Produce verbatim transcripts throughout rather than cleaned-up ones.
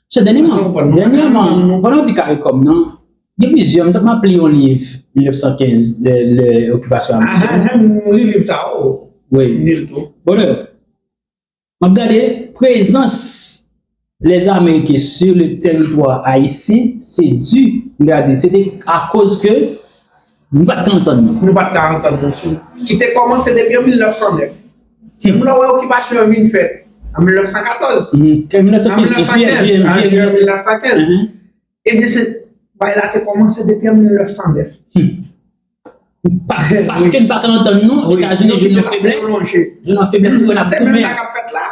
Se dènyèman, dènyèman, pandan w di CARICOM nan, gen plizyè, m t ap li yon liv mil nèf san kenz, lè, lè okipasyon Ayisyen. Li liv sa, o. Wi. M li l tou. Bonè. M ap gade prezans les Américains sur le territoire haïtien, se di, m ta di, se te akoz ke nou pa t ka antann nou. Nou pa t ka antann nou sou. Ki te kòmanse depi an mil nèf san nèf. Menm lè w wè okipasyon an vin fèt, an mil nèf san katòz. An mil nèf san kenz, jiyè mil nèf san kenz. Ebyen, se, bagay la te kòmanse depi an mil nèf san nèf. Paske n pa t antann nou, Etazini jwenn yon feblès, jwenn yon feblès pou n ap goumen. Se menm sa k ap fèt la.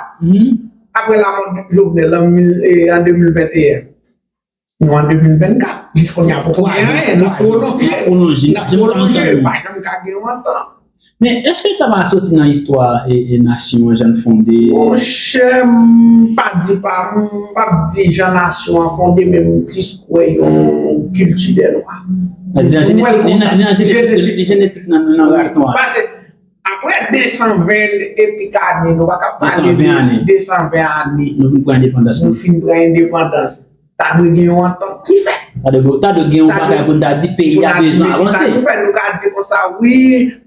Apre lamò Jovenel an mil, e, an de mil venteyen, nou an de mil vennkat, jiskounya poko gen anyen, n ap pwolonje, n ap pwolonje, pa janm ka gen yon antant. Men èske sa pa soti nan istwa e, e nasyon an jan l fonde? Monchè, m pa di pa, m p ap di jan nasyon an fonde, men m plis kwè yon kilti dè nwa. Nan jenetik, nan jenetik, nan, nan ras nwa. Paske apre de san ven epi k ane, nou pa ka pale de de san ven ane. Nou fin pran endepandans. Nou fin pran endepandans. Ta dwe gen yon antant ki fèt. Ta dwe, ta dwe gen yon bagay pou n ta di peyi a bezwen avanse. Sa nou fè, nou ka di konsa, wi,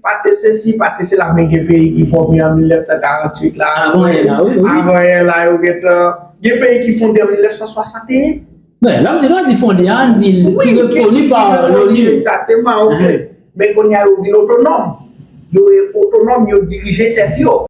pa te sesi, pa te sela, men gen peyi ki fòme an mil nèf san karanntuit la. Avan yè la, wi, wi. Avan yè la, yo gentan, gen peyi ki fonde an mil nèf san swasanteyen. Lè n ap di, lè n di fonde a, n di ki rekoni pa loni. Egzakteman, oke. Men kounye a, yo vin otonòm. Yo otonòm, yo dirije tèt yo.